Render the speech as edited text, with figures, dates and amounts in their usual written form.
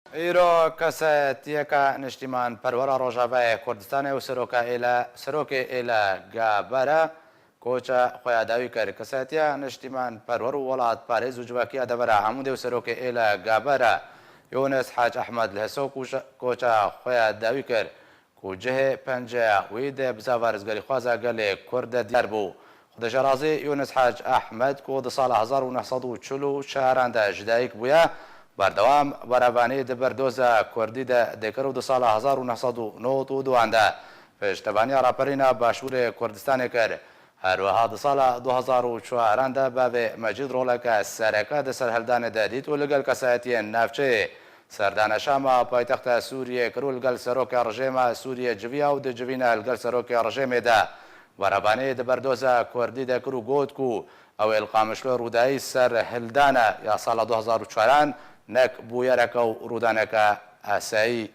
Îro kesayetiyeke niştîmanperwer a Rojavayê Kurdistanê û seroka êla serokê êla Gabere koça xwe ya dawî kir. Kesayetiya niştîmanperwer û welatparêz û civakî ya devera Amûdê û serokê êla Gabere Yûnis Hac Ehmed li Hiso koça xwe ya dawî kir. Ku cihê penceya wî di bizava rizgarîxwaza gelê Kurd de diyar bû. Xwedêjerazî Yûnis Hac Ehmed ku di sala 1944 an de ji dayik bûye, berdewam berevanî di ber doza Kurdî de dikir û di sala 1992 an de piştevaniya raperîna Başûrê Kurdistanê kir. Her wiha di sala 2004 an de bavê Mecîd roleke sereke di serhildanê de dît û li gel kesayetiyên navçeyê serdana Şama paytexta Sûriyê kir û li gel serokê rijêma Sûriyê civiya û di civîna li gel serokê rijêmê de berevanî di ber doza Kurdî de kir û got ku ew ê li Qamişlo rûdayî serhildana ya sala 2004 an nek bûyereke û rûdaneke asayî.